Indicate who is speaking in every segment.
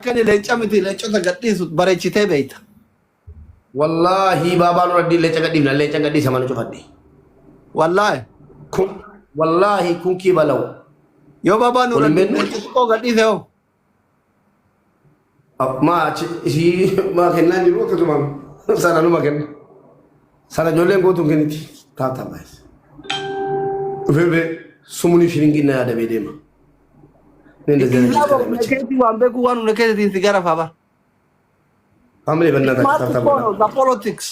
Speaker 1: Akka inni leenca miti leencota gadhiisu bareechitee beekta.
Speaker 2: Wallaahi baabaa Nuraddiin leenca gadhiifna leenca gadhiisa mana cufadhe.
Speaker 1: Wallaahi.
Speaker 2: Kun wallaahi kunkii balawu.
Speaker 1: Yoo baabaa
Speaker 2: Wal hin
Speaker 1: Nuraddiin
Speaker 2: beeknu.
Speaker 1: leenca xiqqoo gadhiise hoo?
Speaker 2: Maa achi isii maa kennaan jiru akkasuma sana numa kenna. Sana ijoolleen gootuun kenniti. Taata baay'ee. Dhufee dhufee sumuni shiringii na yaadamee deema. Ni እንደዚህ አይነት
Speaker 1: Isaa
Speaker 2: ጭቅጭቅ
Speaker 1: humna
Speaker 2: አይመቸኝም።
Speaker 1: keetii waan beeku waan humna keetiin si gara faaba.
Speaker 2: Family በእናታችሁ
Speaker 1: Smart
Speaker 2: ታብታብ
Speaker 1: እኮ ነው the politics.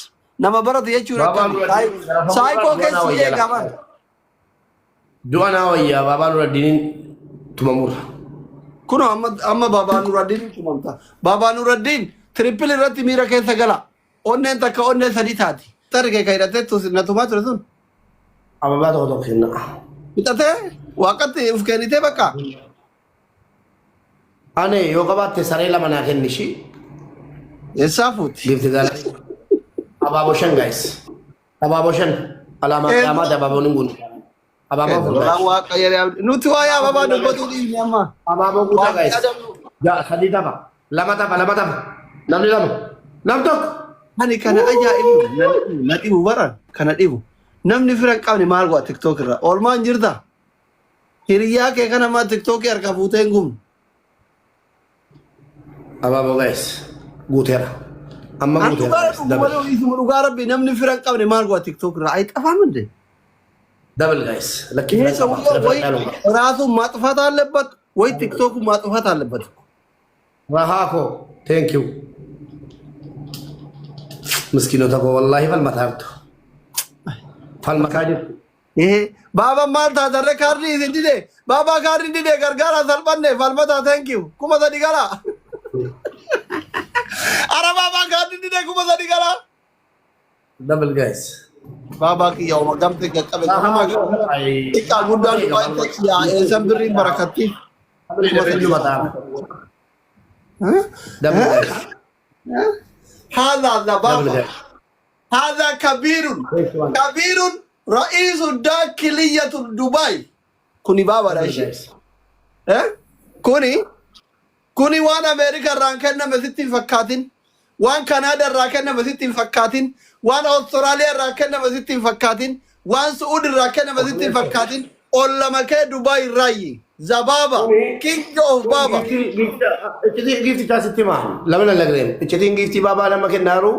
Speaker 1: Nama barate jechuun
Speaker 2: Baabaa
Speaker 1: akkami.
Speaker 2: Nuraddiin garafamuudhaan
Speaker 1: Saayikoo
Speaker 2: du'a naa
Speaker 1: keessi
Speaker 2: wayya
Speaker 1: eegaa bara.
Speaker 2: Du'a naa wayya baabaa Nuraddiiniin tumamurra.
Speaker 1: Kunoo amma amma Baabaa Nuraddiin tumamta. Baabaa Nuraddiin triple irratti miira keessa gala. Onneen takka onnee sadi taati. Tarri kee kan hidhatee na tumaa ture sun.
Speaker 2: Ababaa tokko tokko kenna.
Speaker 1: Fixatee waaqatti uf kennitee bakka.
Speaker 2: Ane yoo qabaatte saree lama naa kenni ishii.
Speaker 1: Eessaa fuuti?
Speaker 2: Gifti gaalaa. Abaaboo shan gaayis. Abaaboo shan. Alaamaa qaamaati abaaboon hin guutu. Abaaboo afur
Speaker 1: Lolaan
Speaker 2: gaayis.
Speaker 1: waaqa yeree abdi. Nuti waa'ee ababaa dubbatu dhiifne amma.
Speaker 2: Abaaboo guutaa
Speaker 1: Waaqni
Speaker 2: gaayis.
Speaker 1: adabnu.
Speaker 2: Ja'a sadii tapha. Lama tapha lama tapha. Namni lama. Nam tokko.
Speaker 1: Ani kana ajaa'ibu na dhibu bara kana dhibu. Namni fira hin qabne maal godha TikTok irra? Oolmaa hin jirta? Hiriyaa kee kana maa TikTok harkaa fuutee hin gubne?
Speaker 2: Abaaboo gaayis. Guuteera. Amma
Speaker 1: An
Speaker 2: guuteera
Speaker 1: dhugaa
Speaker 2: gaayis.
Speaker 1: dhugu
Speaker 2: Dabal.
Speaker 1: malee dhiisuma dhugaa rabbi namni fira hin qabne maal godha TikTok irra? Ayi xafaa minde.
Speaker 2: Dabal gaayis. Lakkii
Speaker 1: ይሄ
Speaker 2: fira qaba.
Speaker 1: ሰውዬው
Speaker 2: Fira
Speaker 1: ወይ
Speaker 2: fira qaba.
Speaker 1: ራሱን ማጥፋት አለበት ወይ ቲክቶኩ ማጥፋት አለበት።
Speaker 2: Rahaa koo. Thank you. Miskiinota koo wallaahi falmataa jirtu. Falmataa jirtu.
Speaker 1: ይሄ ባባ ማልታ ተረ ካርዲ እንዲዴ ባባ ካርዲ እንዲዴ ገርጋራ ሰልፈኔ ፈልመታ ቴንክ ዩ ኩመ ሰዲ ገላ አረ ባባ ካርዲ እንዲዴ ኩመ ሰዲ ገላ
Speaker 2: Double guys.
Speaker 1: ባባ kiyya gamte qaqqabe
Speaker 2: Rahaa koo.
Speaker 1: xiqqaa guddaan dubbaa yaa eessan birriin barakatti kuma sadi
Speaker 2: Double guys.
Speaker 1: هذا
Speaker 2: Double
Speaker 1: بابا
Speaker 2: guys.
Speaker 1: هذا كبير كبير رئيس داخلية دبي kuni baaba
Speaker 2: Double
Speaker 1: dha
Speaker 2: guys.
Speaker 1: Eh? Kuni kuni waan Ameerika irraan kenname sitti hin fakkaatin. Waan Kanaada irraa kenname sitti hin fakkaatin. Waan Awustiraaliyaa irraa kenname sitti hin fakkaatin. Waan Su'uud irraa kenname sitti hin fakkaatin. Ollama kee Dubaay irraayi. Zabaaba. King of Baba.
Speaker 2: Iccitiin giiftichaa sitti himaa. Lama lallagreem. Iccitiin giiftii baabaa nama kennaaru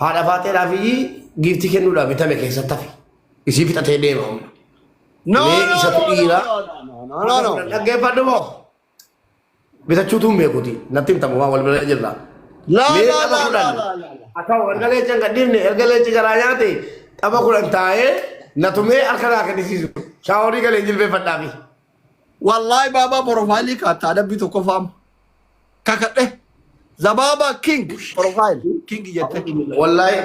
Speaker 2: haadha faaxeedhaaf iyyii giiftii kennuudhaaf bitame keessatti hafe. Isii fixatee deema humna.
Speaker 1: No,
Speaker 2: Mee
Speaker 1: no,
Speaker 2: isatu
Speaker 1: no, no,
Speaker 2: dhiira.
Speaker 1: no, no, no, no.
Speaker 2: Dhaggeeffadhu moo? Bitachuutu hin beekuti. Natti himtamu waan wal bira jirra.
Speaker 1: La,
Speaker 2: Mee
Speaker 1: la,
Speaker 2: tapha
Speaker 1: la, la,
Speaker 2: kudhan.
Speaker 1: la, la.
Speaker 2: Akka erga leenca hin gadhiifne erga leenci garaa nyaate tapha kudhan taa'ee na tumee harka naa kennisiisu. Shaaworii galee jilbeeffadhaafi.
Speaker 1: Wallahi baabaa profaayilii kaattaa adabbii tokko faama. Kakadhe. Zabaaba King profile King jette.
Speaker 2: Wallahi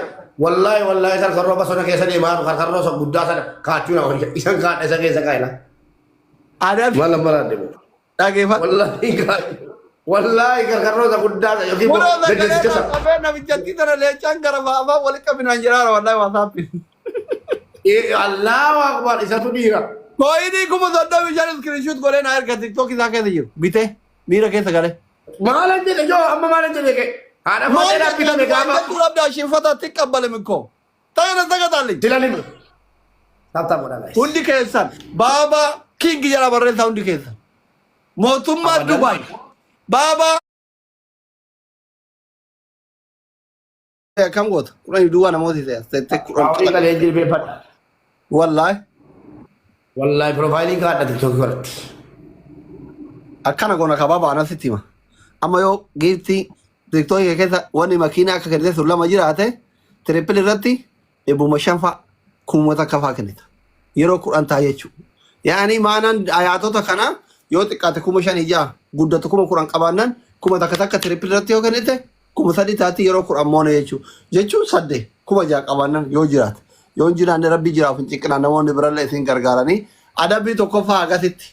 Speaker 2: wallahi wallahi karkarroo bosona keessa deemaa jiru karkarroo isa guddaa sana kaachuu nama isan kaadha isa keessa kaa'ela.
Speaker 1: Adabbii
Speaker 2: Maal amma raadde
Speaker 1: dhageeffadhu.
Speaker 2: Wallahi kaachuu wallahi karkarroo isa guddaa sana yookiin
Speaker 1: Kunoo
Speaker 2: gaggeessicha
Speaker 1: sagalee
Speaker 2: sana.
Speaker 1: qabee namichatti tana leencaan gara afaan walitti qabinaan jiraara wallahi waasaappi.
Speaker 2: Allahu akbar isatu dhiira.
Speaker 1: Kooyinii 35,000 iskirinshuut godhee na erga TikTok isaa keessa jiru bitee miira keessa galee.
Speaker 2: Maalan jedhe yoo amma maalan jedhe kee haadha
Speaker 1: Maal
Speaker 2: faaxeedhaaf bitame gaafa
Speaker 1: qabdaa shinfataatti qabbalem ikkoo. Ta'ina sagataalli.
Speaker 2: silan himu. Taaptaa godhaa guys.
Speaker 1: Hundi keessan baaba king jedha barreessaa hundi keessan. Mootummaa
Speaker 2: Abadan.
Speaker 1: Dubaay. Baaba akkam goota? Kudhanii duwwaa namoota ta'e. Tettee kudhan
Speaker 2: Shaaworii
Speaker 1: qaban.
Speaker 2: galee jilbeeffadha.
Speaker 1: Wallaahi.
Speaker 2: Wallahi piroofaayiliin kaadha tiktookii irratti.
Speaker 1: Akkana goona kabaaba anas sitti hima. Amma yoo giiftii tiktookii kee keessa wanni makiinaa akka kennite sun lama jiraate triple irratti 500 fa'a 1000 fa'a kennita. Yeroo 10 ta'a jechuudha. Yaani maanaan ayaatota kana yoo xiqqaate 5,000 guddatu 10,000 qabaannaan 1000 triple irratti yoo kennite 3,000 taati yeroo 10 moone jechuudha. Jechuun sadde 6,000 qabaannaan yoo jiraate. Yoo hin jiraanne rabbi jiraaf hin cinqinaa namoonni birallee isin gargaaranii adabbii tokkoffaa agasitti.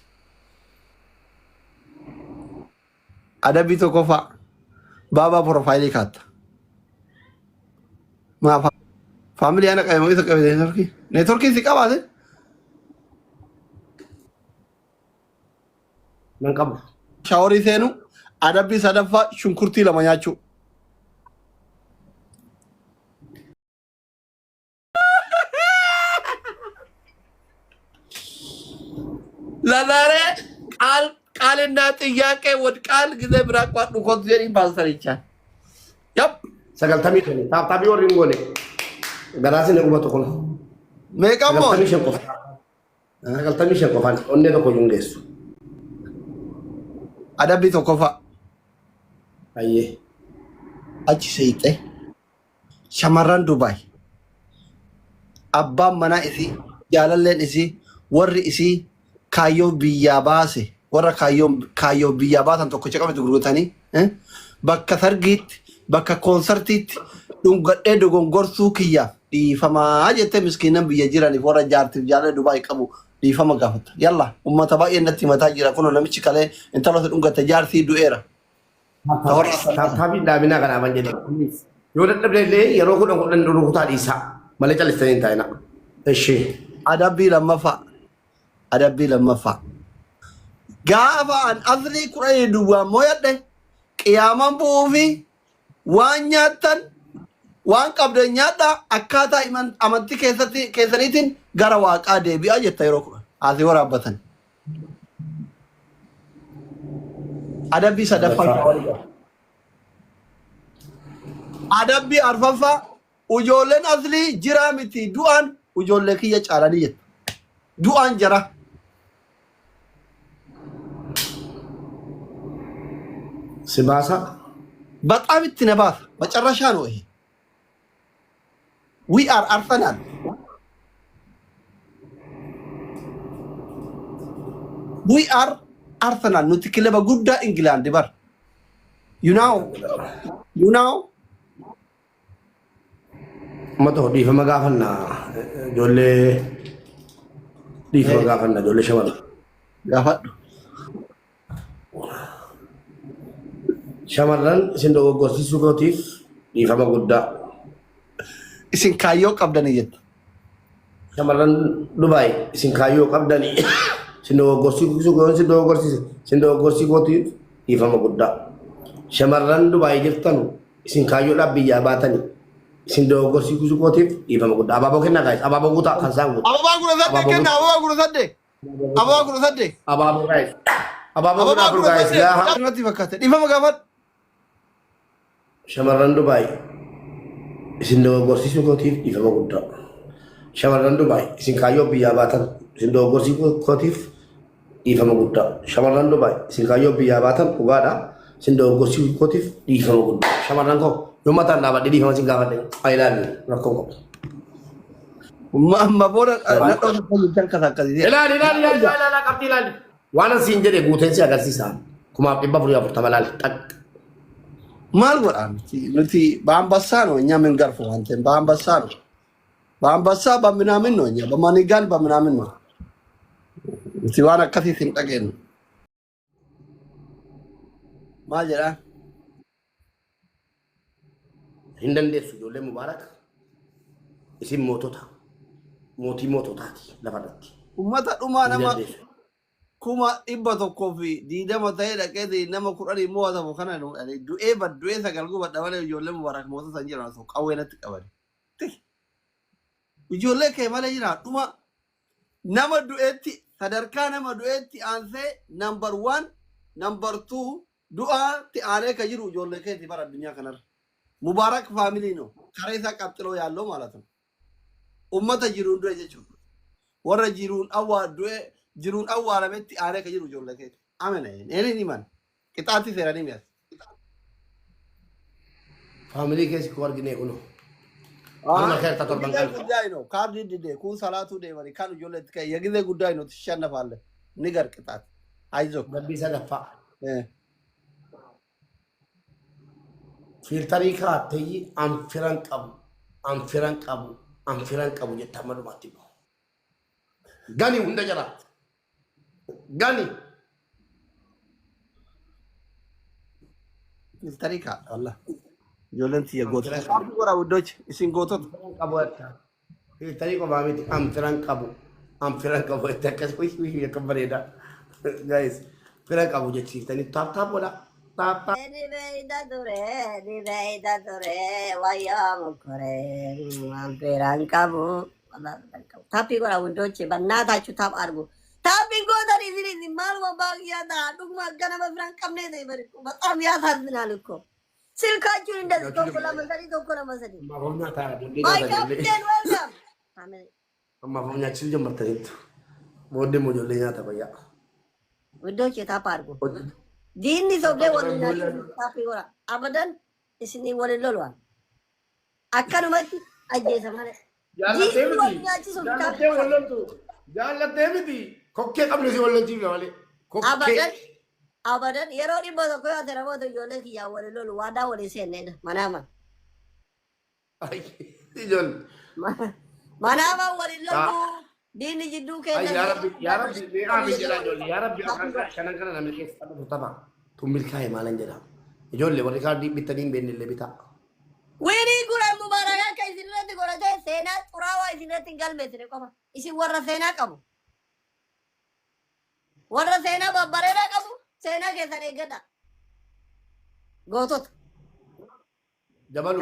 Speaker 1: Adabbii tokkoffaa baabaa profaayilii kaatta. Maa faamilii ana qabe moo isa qabe neetworkii? Neetworkii si qabaate?
Speaker 2: Nan qabu.
Speaker 1: Shaaworii seenu Adabbii sadaffaa shunkurtii lama nyaachuu. ለዛሬ ቃል ቃልና ጥያቄ ወድቃል ጊዜ ብራቋ ዱኮት ዜሪ ፓስተር ይቻል ያፕ
Speaker 2: 95 tap tapii warri hin goone garaasi na qubatu kun.
Speaker 1: meeqammoo
Speaker 2: 95 qofa. 95 qofaan onnee tokko hin geessu.
Speaker 1: Adabbii tokkoffaa.
Speaker 2: Ayyee.
Speaker 1: Achi seeyxee shamarran Dubaay abbaan manaa isii, jaalalleen isii, warri isii kaayyoo biyyaa baase, warra kaayyoo biyyaa baasan tokkicha qabatu gurguratanii bakka sargiitti, bakka koonsartiitti dhungadhee dogongorsuu kiyyaaf dhiifamaa jettee miskiinan biyya jiraniif warra jaartiif jaalala Dubaay qabu dhiifama gaafata. Yalla, ummata baay'ee natti himataa jira. Kunoo namichi kalee intala dhungate jaarsii du'eera.
Speaker 2: Tap tapii dhaabinaa kanaafan jedhe. Yoo dadhabde illee yeroo 10 10 rukutaa dhiisaa malee callistanii hin taa'ina. Ishee.
Speaker 1: Adabbii lammaffaa. Adabbii lammaffaa. Gaafa an asrii 10 duwwaan mooyadhe qiyaamaan bu'uu fi waan nyaattan waan qabdan nyaadhaa, akkaataa amantii keessatti keessaniitiin gara waaqaa deebi'aa jetta yeroo 10. Asii waraabbatan. Adabbii sadaffaa. Adabbii arfaffaa, ijoolleen aslii jiraa miti du'aan ijoollee kiyya caalanii jetta. Du'aan jara.
Speaker 2: Si baasa.
Speaker 1: በጣም itti na baasa. መጨረሻ ነው ይሄ። We are Arsenal. We are Arsenal. Nuti kilaba guddaa Ingilaandi bar. You know. You know.
Speaker 2: Amma tokko dhiifama gaafanna ijoollee, dhiifama gaafanna ijoollee shamarran.
Speaker 1: Gaafadhu.
Speaker 2: Shamarran, isin dogoggorsiisuu kootiif dhiifama guddaa.
Speaker 1: Isin kaayyoo qabdanii jetta.
Speaker 2: Shamarran Dubaay, isin kaayyoo qabdanii isin dogoggorsiisuu koo isin dogoggorsiise isin dogoggorsiisuu kootiif dhiifama guddaa. Shamarran Dubaay jirtanu, isin kaayyoodhaaf biyyaa baatanii isin dogoggorsiisuu kootiif dhiifama guddaa. Abaaboo kennaa guys, abaaboo guutaa kan isaan guutaa.
Speaker 1: Ababaa 18
Speaker 2: Abaaboo
Speaker 1: kenna, ababaa 18. Ababaa 18.
Speaker 2: Abaaboo guys. Abaaboo kudha
Speaker 1: Ababaa
Speaker 2: afur
Speaker 1: kudha
Speaker 2: guys.
Speaker 1: saddeet.
Speaker 2: Gaafa
Speaker 1: Natti fakkaate. Dhiifama gaafadhu.
Speaker 2: Shamarran Dubaay, isin dogoggorsiisuu kootiif dhiifama guddaa. Shamarran Dubaay, isin kaayyoo biyyaa baatan isin dogoggorsiisuu kootiif dhiifama guddaa. Shamarran Dubaay, isin kaayyoo biyyaa baatan dhugaadha. Isin dogoggorsiisuu kootiif dhiifama guddaa. Shamarran koo, yoo mataan dhaabadhee dhiifama isin gaafadhe haa ilaallu, rakkoo qabu.
Speaker 1: Amma booda nadhoo tokko akkas akkasii.
Speaker 2: Ilaali, ilaali, ilaali, ilaali, ilaali, qabxii ilaali. Waan asiin jedhe guuteen si agarsiisa. 1440 ilaali. Xaq.
Speaker 1: Maal godhaa nuti በአንበሳ ነው እኛ የምንገርፈው፣ አንተን በአንበሳ ነው፣ በአንበሳ በምናምን ነው፣ እኛ በማኒጋን በምናምን ነው። Nuti waan akkasii hin dhageenyu. Maal jedhaa?
Speaker 2: Hin dandeessu ijoollee Mubaarak. Isin mootota. Mootii moototaati lafarratti.
Speaker 1: Ummata dhumaa
Speaker 2: Hin
Speaker 1: nama
Speaker 2: dandeessu.
Speaker 1: 120,000 ta'ee dhaqee nama 10 mo'atamu kana du'ee bad du'ee sagal gubadha malee ijoollee Mubaarak mootota hin jiran osoo qawwee natti qabani. Ijoollee kee malee jira dhuma nama du'eetti, sadarkaa nama du'eetti aansee number one, number two du'aatti aanee ka jiru ijoollee keeti bara addunyaa kanarra. Mubaarak family ነው ከሬሳ ቀጥሎ ያለው ማለት ነው። Ummata jiruun du'e jechuudha. Warra jiruun awwaa du'e, jiruun awwaalametti aanee ka jiru ijoollee keeti. Amena eenyu himan qixaatti seeranii mi'as.
Speaker 2: Family keessi koo argine kunoo. Anuma keerta torban
Speaker 1: የጊዜ
Speaker 2: kan.
Speaker 1: ጉዳይ ነው። ካርድ ዲዴ ኩን ሰላቱ ደመሪ ካን ijoollee itti ka'e የጊዜ ጉዳይ ነው። ትሸነፋለህ። ንገር ቅጣት፣ አይዞህ።
Speaker 2: Gabbii sadaffaa. Filterii kaa'attee anfiran qabu, anfiran qabu, anfiran qabu jette amma dhumaatti bahu. Gani hunda jala. Gani.
Speaker 1: Filterii kaadha wallah. Ijoolleen tiyya gootota.
Speaker 2: Anfiran qabu.
Speaker 1: Kaardii godhaa ውዶች, isin gootota.
Speaker 2: Qabu jetta. Filterii qofaa miti, anfiran qabu. Anfiran qabu jette akkas wii wii akka bareeda. Guys, fira qabu jechiiftanii tap tap godha. Tap tap.
Speaker 3: Ni beeyda ture, ni beeyda ture, wayyaa mokore, waan firaan qabu, waan firaan qabu. Taappii godha windochi, bannaatachu tap argu. Taappiin gootan isin isin maaluma baay'ee ta'a, dhuguma akka nama firaan qabnee ta'e bari በጣም ያሳዝናል እኮ ስልካችሁን እንደዚህ tokko lama sadii tokko lama sadii.
Speaker 2: Ammaaf of nyaataa ijoollee
Speaker 3: My
Speaker 2: nyaata ijoollee.
Speaker 3: captain, welcome. Amen.
Speaker 2: Ammaaf of nyaachisuu ጀመርtaniittu. Booddee immoo ijoollee nyaata fayyaa.
Speaker 3: ውዶች tap አድርጉ። Diinni sobdee waliin nyaachuu taappii godha. Abadan isinii waliin lolu'an. Akkanumatti ajjeesa malee.
Speaker 2: Jaallattee
Speaker 3: Diinni wal
Speaker 2: miti.
Speaker 3: nyaachisuuf taappii
Speaker 2: Jaallattee
Speaker 3: godha.
Speaker 2: wal loltu. Jaallattee miti. Kokkee qabnu si wal lolchiifna malee. Kokkee.
Speaker 3: Abadan abadan yeroo 100 yoo ate namoota ijoollee kiyyaa waliin lolu waadaa walii seennedha manaaman.
Speaker 2: Ijoollee.
Speaker 3: Manaaman waliin lolu diinni jidduu
Speaker 2: Ay
Speaker 3: keenya.
Speaker 2: yaa Rabbi, yaa Rabbi, mee aamin jedha ijoollee. Yaa Rabbi, afran kana shanan kana namni keessa dhufu tapha. Tun milkaa'e maalan jedha. Ijoollee warri kaardii bitanii hin beekne illee bitaa.
Speaker 3: Wiinii kuran mubaarakaa akka isin irratti godhatee seenaa xuraawaa isin irratti hin galmeessine qofa. Isin warra seenaa qabu. Warra seenaa babbareedaa qabu seenaa keessan eeggadha. Gootota.
Speaker 2: Dabalu.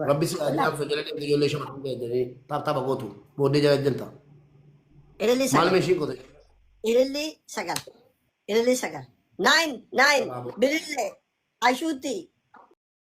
Speaker 2: Rabbi si haa jiraatu jala deemte ijoollee shamarran ta'e jedhanii taap tapha gootu. Booddee jala jirta.
Speaker 3: Ililli
Speaker 2: Maal
Speaker 3: 9.
Speaker 2: meeshiin goote?
Speaker 3: Ililli 9. Ililli 9. Nine nine. Bilillee. Ashuutti.